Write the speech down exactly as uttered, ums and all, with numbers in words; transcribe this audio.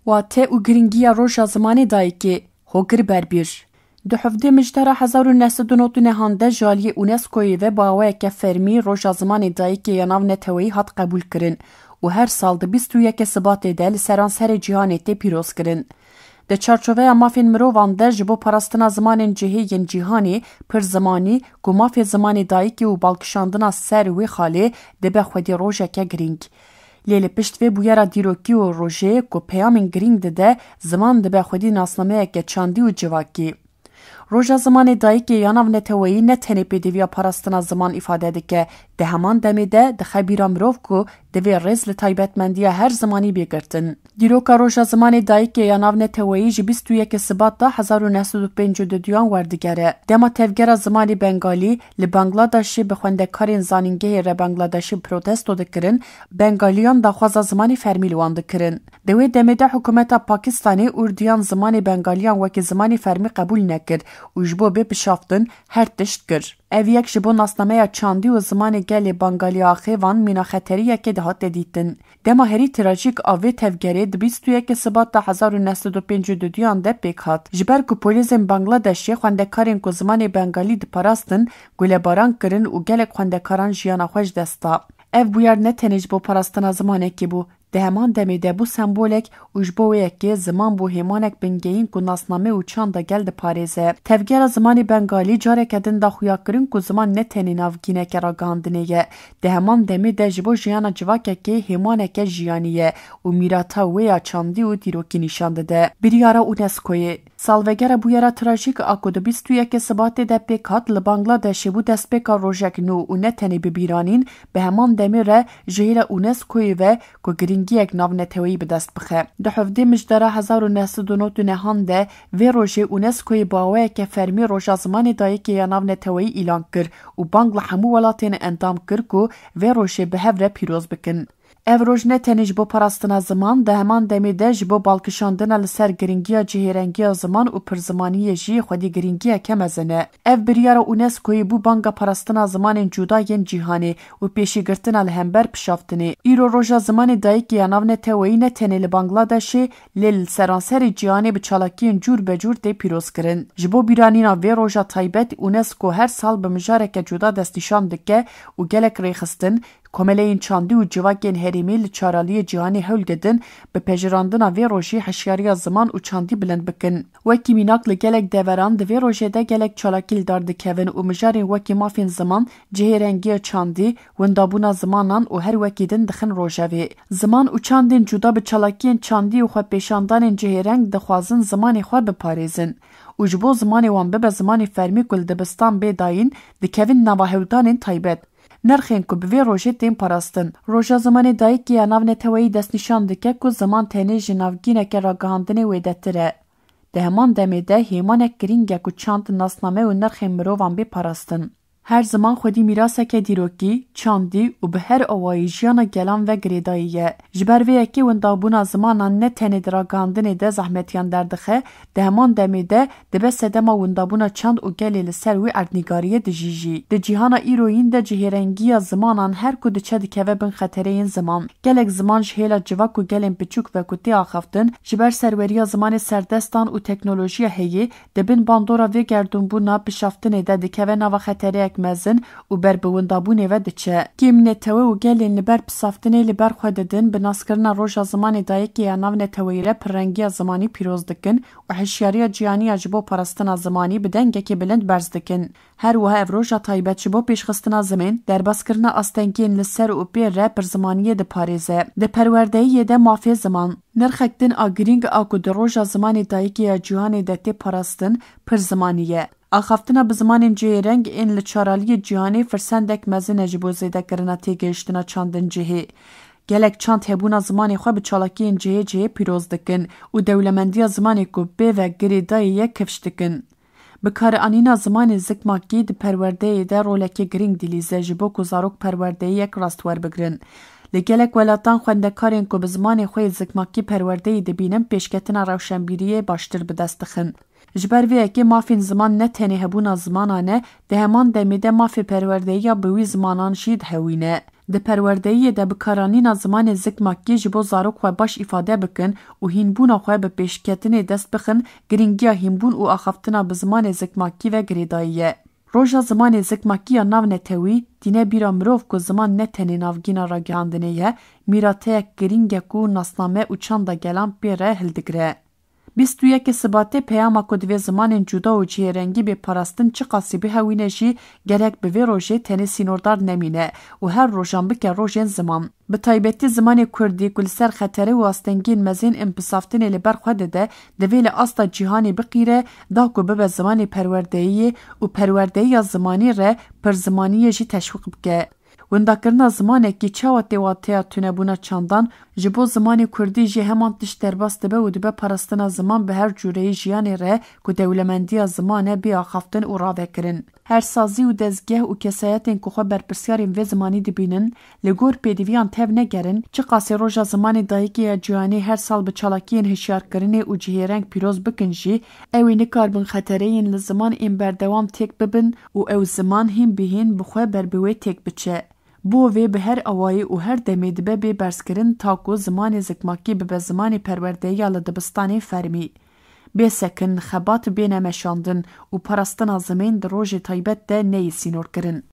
Wate û girîngiya Roja Zimanê Dayikê, Hogir Berbîr. Di hevdê Mijdara hezar û neh sed û nod û nehan de ji aliyê UNESCOyê ve bi awayeke fermî Roja Zimanê Dayikê ya Navneteweyî hat qebûlkirin û her sal di bîst û yekê Sibatê de li seranserê cîhanê tê pîrozkirin. Di çarçoveya mafên mirovan de ji bo parastina zimanên cihê yên cîhanê, pirzimanî, ku mafê zimanê dayikê û balkişandina ser wê xalê dibe xwedî rojeke girîng. Lê li pişt vê bûyera dîrokî û rojê ku peyamên girîng dide, ziman dibe xwedî nasnameyeke çandî û civakî. Roja Zimanê Dayikê ya Navneteweyî ne tenê pêdiviya parastina ziman îfade dike, di heman demê de dixe bîra mirov ku divê rêz li taybetmendiya her zimanî bê girtin. Dîroka Roja Zimanê Dayikê ya Navneteweyî ji bîst û yekê Sibat de hezar û neh sed û pêncî û duyan werdigere. Dema tevgera zimanê Bengalî li Bangladeshê bi xwendekarên zanîngehê re Bangladeshê protesto dikirin, Bengaliyan daxwaza zimanê fermî li wan dikirin. Di wê demê de hikûmeta Pakistanê Urdiyan zimanê Bengaliyan wekî zimanê fermî qebûl nekir û ji bo bê pişaftin her tişt kir. Ev yek ji bo nasnameya çandî û zimanê gelê Bengalî axêvan mîna xeteriyekê dihatê dîtin. Dema herî trajîk a vê tevgerê di bîst û yekê Sibat de hezar û neh sed û pêncî û duyan de pêk hat. Ji ber ku polîsên Bangladeshê xwendekarên ku zimanê Bengalî diparastin, gulebaran kirin û gelek xwendekaran jiyana xwe ji dest da. Ev bûyer ne tenê ji bo parastina zimanekê bû, di heman demê de bû sembolek û ji bo wê yekê ziman bû hêmanek bingehîn ku nasname û çanda gel diparêze. Tevgera zimanê Bengalî careke din da xuyakirin ku ziman ne tenê navgîneke ragihandinê ye, di heman demê de ji bo jiyana civakekê hêmaneke jiyanî ye û mîrata wê ya çandî û dîrokî nîşan dide. Biryara UNESCOyê. Salvegera bûyera trajîk a ku di bîst û yekê Sibatê de pêk hat, li Bangladeshê bû destpêka rojek nû û ne tenê bi bîranîn, bi heman demê re ji hêla UNESCOyê ve ku girîngiyek navneteweyî bi dest bixe. Di hevdê Mijdara hezar û neh sed û nod û nehan de vê rojê UNESCOyê bi awayeke fermî Roja Zimanê Dayikê ya Navneteweyî îlan kir û bang li hemû welatên endam kir ku vê rojê bi hev re pîroz bikin. Ev roj ne tenê ji bo parastina ziman, di heman demê de ji bo balkişandina li ser girîngiya cihêrengiya ziman û pirzimaniyê jî xwedî girîngiyeke mezin e. Ev biryara UNESCOyê bû banga parastina zimanên cuda yên cîhanê û pêşîgirtina li hember pişaftinê. Îro Roja Zimanê Dayikê ya Navneteweyî ne tenê li Bangladeshê, lê li seranserê cîhanê bi çalakiyên cûr be cûr tê pîrozkirin. Ji bo bîranîna vê roja taybet, UNESCO her sal bi mijareke cuda destnîşan dike û gelek rêxistin, komeleyên çandî û civakên herêmî li çaraliyê cîhanê hewl didin, bi pejirandina vê rojî hişyariya ziman û çandî bilind bikin. Wekî mînak, li gelek deveran di vê rojê de gelek çalakî li dar dikevin û mijarên wekî mafên ziman, cihêrengiya çandî, windabûna zimanan û her wekî din dixin rojevê. Ziman û çandên cuda bi çalakiyên çandî û xwepêşandanên cihêreng dixwazin zimanê xwe biparêzin û ji bo zimanê wan bibe zimanê fermî ku li dibistan bê dayîn, dikevin nava hewldanên taybet. Nirxên ku bi vê rojê tên parastin. Roja Zimanê Dayikê ya Navneteweyî destnîşan dike ku ziman tenê ji navgîneke ragihandinê wêdetir e. Di heman demê de hêmanek girîng e ku çand, nasname û nirxên mirovan bê parastin. Her ziman xwedî mîraseke dîrokî, çandî û bi her awayî jiyana gelan ve girêdayî ye. Ji ber vê yekê windabûna zimanan ne tenê di ragihandinê de zehmetiyan derdixe, di heman demê de dibe sedema windabûna çand û gelê li ser wî erdnîgariyê dijî jî. Di cîhana îroyîn de cihêrengiya zimanan her ku diçe dikeve bin xetereyên ziman. Gelek ziman ji hêla civak û gelên piçûk ve ku tê axaftin, ji ber serweriya zimanê serdestan û teknolojiya heyî, di bin bandora vê gerdûnbûna pişaftinê de dikeve nava xetereyek mezin û ber bi windabûnê ve diçe. Kêm netewe û gelên li ber pisaftinê li ber xwe didin, bi naskirina Roja Zimanê Dayikê ya Navneteweyî re pirrengiya zimanî pîroz dikin û hişyariya cîhanî ya ji bo parastina zimanî bi dengekî bilind berz dikin. Her wiha ev roja taybet ji bo pêşxistina zimên, derbaskirina astengiyên li ser û pê re pirzimaniyê diparêze. Di perwerdeyiyê de mafê ziman. Nirxek din a girîng a ku di Roja Zimanê Dayikê ya Cîhanê de tê parastin, pirzimanî ye. Axaftina bi zimanên cihêreng ên li çaraliyê cîhanê firsendek mezin e ji bo zêdekirina têgihiştina çandên cihê. Gelek çand hebûna zimanê xwe bi çalakiyên cihê cihê pîroz dikin û dewlemendiya zimanê ku pê ve girêdayî ye kifş dikin. Bikaranîna zimanê zikmakî di perwerdeyê de rolekê girîng dilîze ji bo ku zarok perwerdeyiyek rast werbigrin. Li gelek welatan xwendekarên ku bi zimanê xwe yê zikmakî perwerdeyê dibînin pêşketina rewşenbîriyê baştir bi dest dixin. Ji ber vê yekê mafên ziman ne tenê hebûna zimanan e, di heman demê de mafê perwerdeyiya bi wî zimanan jî dihewîne. Di perwerdeyiyê de bikaranîna zimanê zikmakî ji bo zarok xwe baş îfade bikin û hînbûna xwe bi pêşketinê dest bixin, girîngiya hînbûn û axaftina bi zimanê zikmakî ve girêdayî ye. Roja zimanê zikmakî ya navnetewî tîne bîra mirov ku ziman ne tenê navgîna ragihandinê ye, mîrateyek girîng e ku nasname û çanda gelan pê re hildigire. Bîst û yekê Sibatê peyama ku divê zimanên cuda û cihêrengî bê parastin çiqasî bihewîne jî, gerek bi vê rojê tenê sînordar nemîne û her rojan bike rojên ziman. Bi taybetî zimanê kurdî ku li ser xetere û astengiyên mezin inkişaftinê li ber xwe dide, divê li asta cîhanê biqîre, da ku bibe zimanê perwerdeyiyê û perwerdeyiya zimanî re pirzimaniyê jî teşwîq bike. Windakirina zimanekî çawa tê wateya tunebûna çandan, ji bo zimanê kurdî jî heman tişt derbas dibe û dibe parastina ziman bi her cûreyî jiyanê re ku dewlemendiya ziman e bê axaftin û ravekirin. Her sazî û dezgeh û kesayetên ku xwe berpirsyarên vê zimanî dibînin, li gor pêdiviyan tev negerin, çiqasê Roja Zimanê Dayikê ya Cîhanê her sal bi çalakiyên hişyarkirinê û cihêreng pîroz bikin jî, ew ê nikaribin xetereyên li ziman ên berdewam têk bibin û ew ziman hîn bi hîn bi xwe ber bi wê têk biçe. Bo vê bi her awayî û her demê dibe bê berzkirin ta ku zimanê zikmakî bibe zimanê perwerdeyiya li dibistanê fermî. Bê sekin, xebat bêne meşandin û parastina zimên di rojê taybet de neyê sînorkirin.